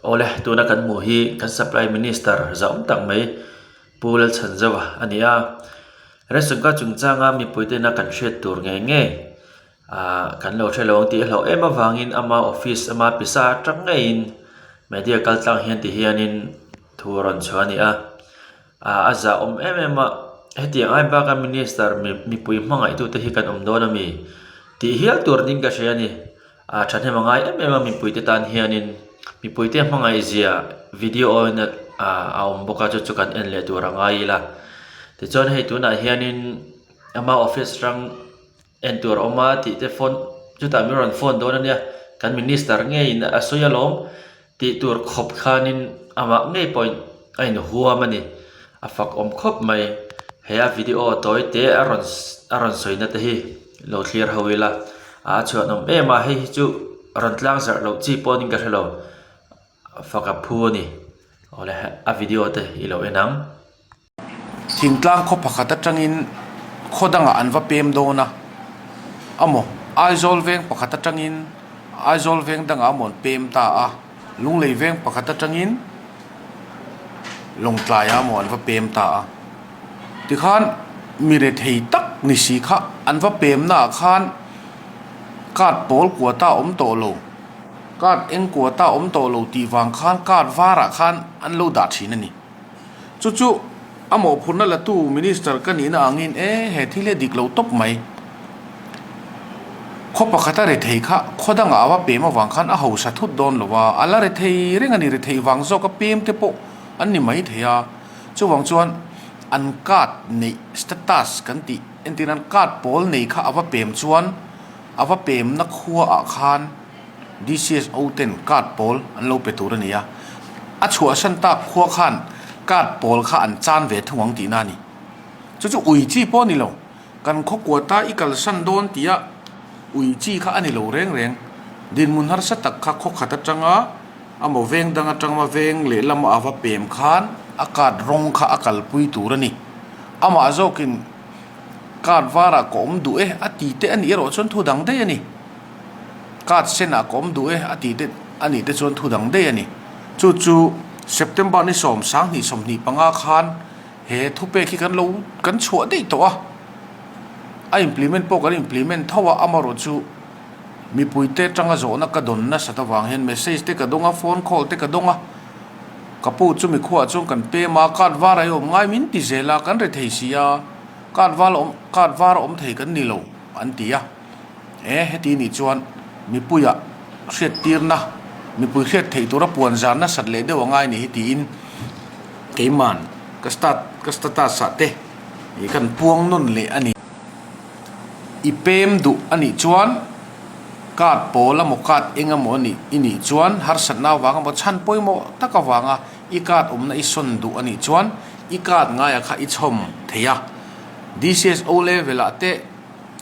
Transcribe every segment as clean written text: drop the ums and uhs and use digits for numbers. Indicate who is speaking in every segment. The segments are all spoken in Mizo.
Speaker 1: Awle, tuna kan hmuh hi kan Supply Minister zahawm tak mai Pu Lalchhanzova a ni a. Ration card chungchanga mipuitena kan hriat tur ngei ngei ah kan lo hre lo ang tih a hlauh em avangin ama office ama pisa atang ngeiin media kal tlang hian ti hianin thu a rawn chhuah a ni a. Ah a zah awm em em a, hetiang ai baka minister mipui hmangaih tute hi kan awm dawn ami tih hial tur ding ka hria a ni. Ah thahnem a ngai em em a mipuite tan hianin mipuite hmangaih zia video in ah a awm bawk a chu chu kan en leh tur a ngai ila. Tichuan hei tunah hianin ama office atang En tur a awm a tih te phone chutah min rawn phone dawn a nia kan minister ngeiin a sawi alawm tih tur khawp khanin amah ngei pawhin a inhuam a ni a fak awm khawp mai he a video tawi te a rawn a rawn sawi na te hi lo thlir ho ila a chhuah awm em a hei hi chu rawn tlang zarh loh chi pawh niin ka hrelo fak a phu a ni awle a video te i lo en ang.
Speaker 2: Thingtlang khaw pakhat atangin khaw dangah an va pem dawn a, amaw Aizawl veng pakhat atangin Aizawl veng dangah amaw an pem ta a, Lunglei veng pakhat atangin Lawngtlaiah amaw an va pem ta a. Tikhan mi rethei tak ni si kha an va pemnaah khan card pawl kuata a awm tawh lo, card eng kuata a awm tawh lo tih vang khan card varah khan an lo dah thin a ni. Chu chu a mawhphurhna latu Minister ka nihna angin e he thil hi a dik lo tawp mai. Khaw pakhat a rethei kha khaw dangah a va pem avang khan a hausa thut dawn lo a, a la rethei reng a ni, rethei vang zawk a pem te pawh an ni mai thei a. Chuvang chuan an card neih status kan tih entir nan card pawl nei kha a va pem chuan a va pemna khuaah khan, DCSO ten card pawl an lo pe tur a ni a, a chhuahsan tak khua khan card pawl kha an chan ve thung ang tihna a ni. Chu chu ui chi pawh a ni lo, kan khaw kuata i kalsan dawn tia ui chi kha a ni lo reng reng. Dinhmun harsa tak kha khaw khat atanga amaw veng dang atanga veng lehlam a va pem khan a card rawng kha a kalpui tur a ni. Amah zawkin card varah ka awm duh e a ti te a nih erawh chuan thu dang daih a ni. Card senah ka awm duh e a tih te a nih te chuan thu dang daih a ni. Chu chu September ni sawm sanghnih 25 khan he thupek hi kan lo kan chhuah daih tawh a, a implement pawh kan implement tho a, amaherawh chu mipui te atanga zawhna ka dawn nasat avang hian message te ka dawng a, phone call te ka dawng a, ka pu chu mikhuaah chuan kan pem a, card var a i awm ngai min ti zel a, kan ri thei si a, card val awm card var awm thei kan ni lo an ti a. E heti nih chuan mipuia hriattirna, mipui hriat theih tura puan zar nasat leh deuh a ngai ni hi tiin keiman ka stat ka status ah te ih kan puang nawn leh a ni. I pem duh a nih chuan card pawl emaw card eng emaw a nih i nih chuan harsatna avang emaw chhan pawimawh tak avanga i card awmna i sawn duh a nih chuan i card ngaia kha i chhawm thei a. DCSO level ah te.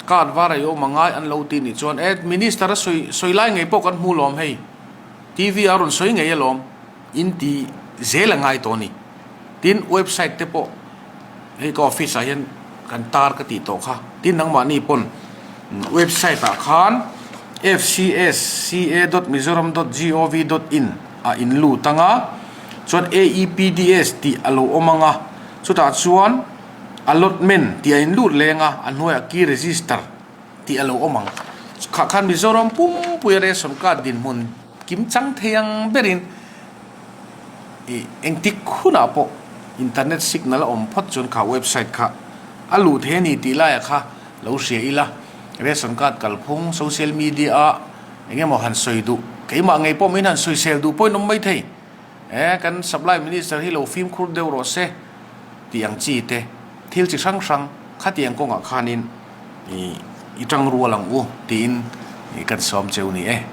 Speaker 2: Card var a i awm a ngai an lo ti nih chuan e minister a sawi sawi lai ngei pawh kan hmu lawm hei TV a rawn sawi ngei alawm in ti zel a ngai tawh a ni. Tin website te pawh hei ka office ah hian kan tar ka tih tawh kha tin nangmahni pawn website ah khan fcsca dot mizoram dot gov dot in ah in lut anga chuan aepds tih a lo awm anga chutah chuan Allotment tih a in lut leng a, a hnuaiah key register tih a lo awm ang. Khah khan Mizoram pumpuia ration card dinhmun kim chang thei ang berin ih engtik hunah pawh internet signal a awm phawt chuan kha website kha a luh thei a ni tih laiah kha lo hria ila. Ration card kalphung social media a eng emaw han sawi duh keimah ngei pawh min han sawisel duh pawhin awm mai thei. E kan supply minister hi lo fimkhur deuh rawh se tih ang chi te thil chi hrang hrang khatiang kawngah khanin i tangrual ang u tiin kan sawm cheu ni e.